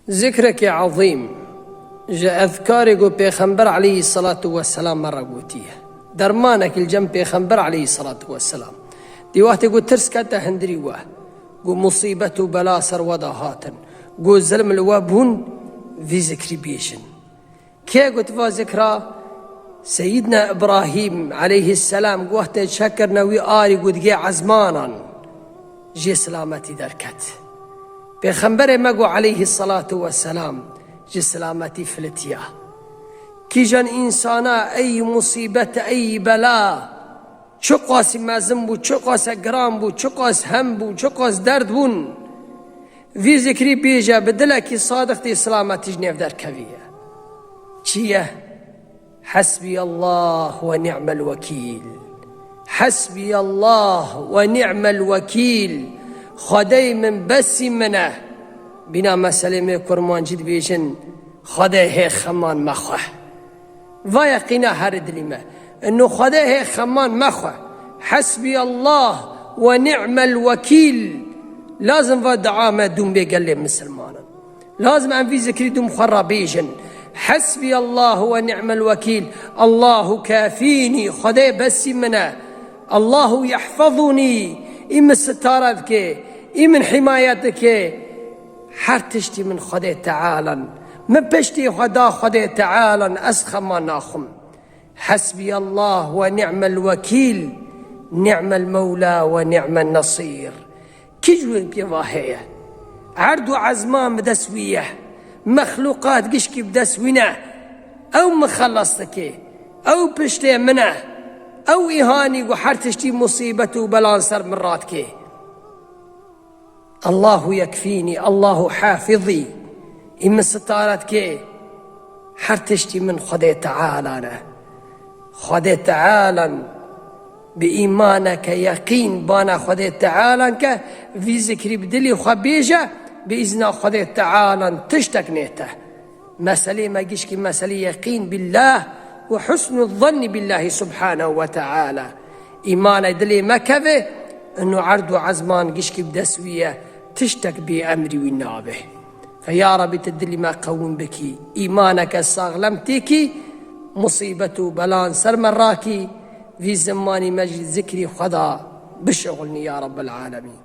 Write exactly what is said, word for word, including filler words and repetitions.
Zikrekî ezîm ji ezkarê ku Pêxember aleyhisselatu vesselam me re gotiye. Dermanekî li cem Pêxember aleyhisselatu vesselam. Dî wextê ku tirs kete hundirî we, ku musîbet û bela ser we de hatin, ku zilm li we bûn, vî zikrî bêjin. Kê got va zikra? Seyîdna Îbrahîm aleyhisselam wextê çekirine wî arî ku digê ezmanan jê silametî derket. Pêxemberê me got aleyhisselatu vesselam ji silametî filitiya. Kîjan însana ey musîbet, ey bela, çiqasî mezin bû, çiqase giran bû, çiqas hem bû, çiqas derd bûn, vî zikrî bêje, bi dilekî sadiq tê silametî ji nêv derkeviye. Çi ye? Hasbiyallah ve ni'mel vekîl. Hasbiyallah ve ni'mel vekîl. Xwedeyê min besî min e. Bîna meselê me kurmancî dibêjin, Xwedê hê xeman mexwe. Va yeqîna here dilî me. Ino Xwedê hê xeman mexwe. Hasbiyallah ve ni'mel vekîl. Lazim va dua me dûm bê gelê misilmanan. Lazim em vî zikrî dûm xwe re bêjin. Hasbiyallah ve ni'mel vekîl. Allahu kafînî. Xwedê besî min e. Allahu yehfezûnî. Î min sitare dike. Î min hîmayet dike. Her tiştî min Xwedê Tealan. Min piştî xwe da Xwedê Tealan. Ez xema naxwim. Hasbiyallah ve ni'mel vekîl. Ni'mel mewla ve ni'mel nesîr. Kî ji wê pê va heye? Erd û ezman bi dest wî ye. Mexlûqat gişkî bi dest wî ne. Ew min xelas dike. Ew piştê min e. Ew îhanî ku her tiştî musîbet û belan ser min radike. Allahu yekfînî, Allahu hafizî. Î min sitare dike. Her tiştî min Xwedê Teala ne. Xwedê Tealan bi îmaneke yeqîn bana Xwedê Tealan ke vî zikrî bi dilî xwe bêje, bi îzna Xwedê Tealan tiştek nête. Meselê me gişkî meselê yeqîn billah û husnû zannî billahî subhanehu ve teala. Îmane dilê me keve, ino erd û ezman gişkî bi dest wî ye, tiştek bê emrî wî nabe. Fe ya Rebî tu dilî me qewim bikî, îmaneke saxlem têkî, musîbet û belan ser me rakî, vî zimanî me jî zikrî xwe da bişixulnî ya Rebbel alemîn.